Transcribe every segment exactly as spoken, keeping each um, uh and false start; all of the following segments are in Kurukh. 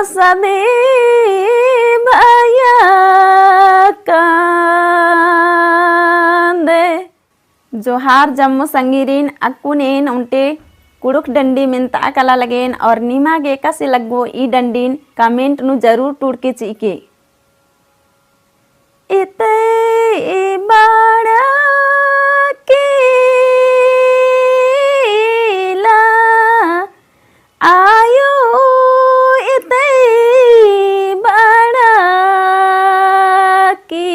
सबे भया कांदे। जोहार जम्मो संगीरिन, अक्कुन एन ओन्टे कुँड़ुख़ डंडी मेन्ता कला लगेन और निमा गे एकासे लग्गो ई डंडिन comment नू जरूर टूड़के चिके। इतई बड़ा केला आयो, इतई बड़ा केला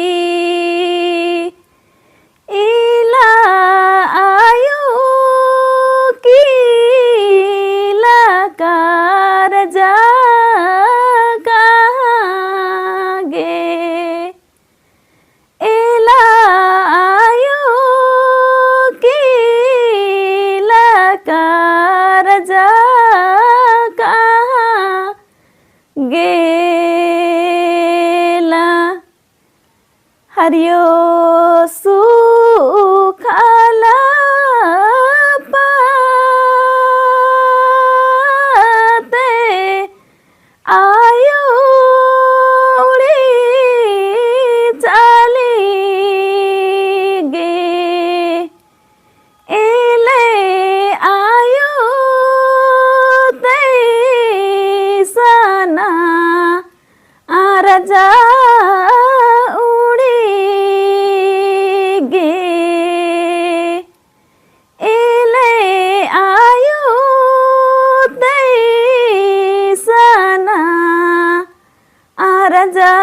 आयो, केला कारजा कहाँ गे। एला आयो, केला कारजा कहाँ गेला। हरियो सुखाला पाते आयो उड़ी चाली गे। एले आयो तई सना आरजा उड़ी गे। एले आयो तई सना आरजा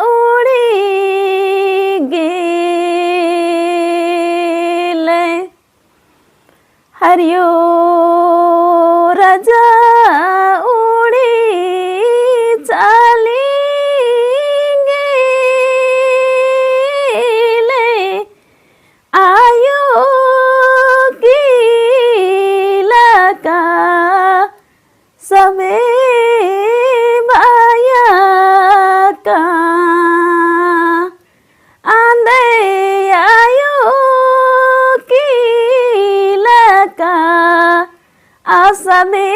उड़ी गेले। हरियो रजा उड़ी चाली गेले। आयो केला का सबे बाया का आंदे आयो केला का आ सबे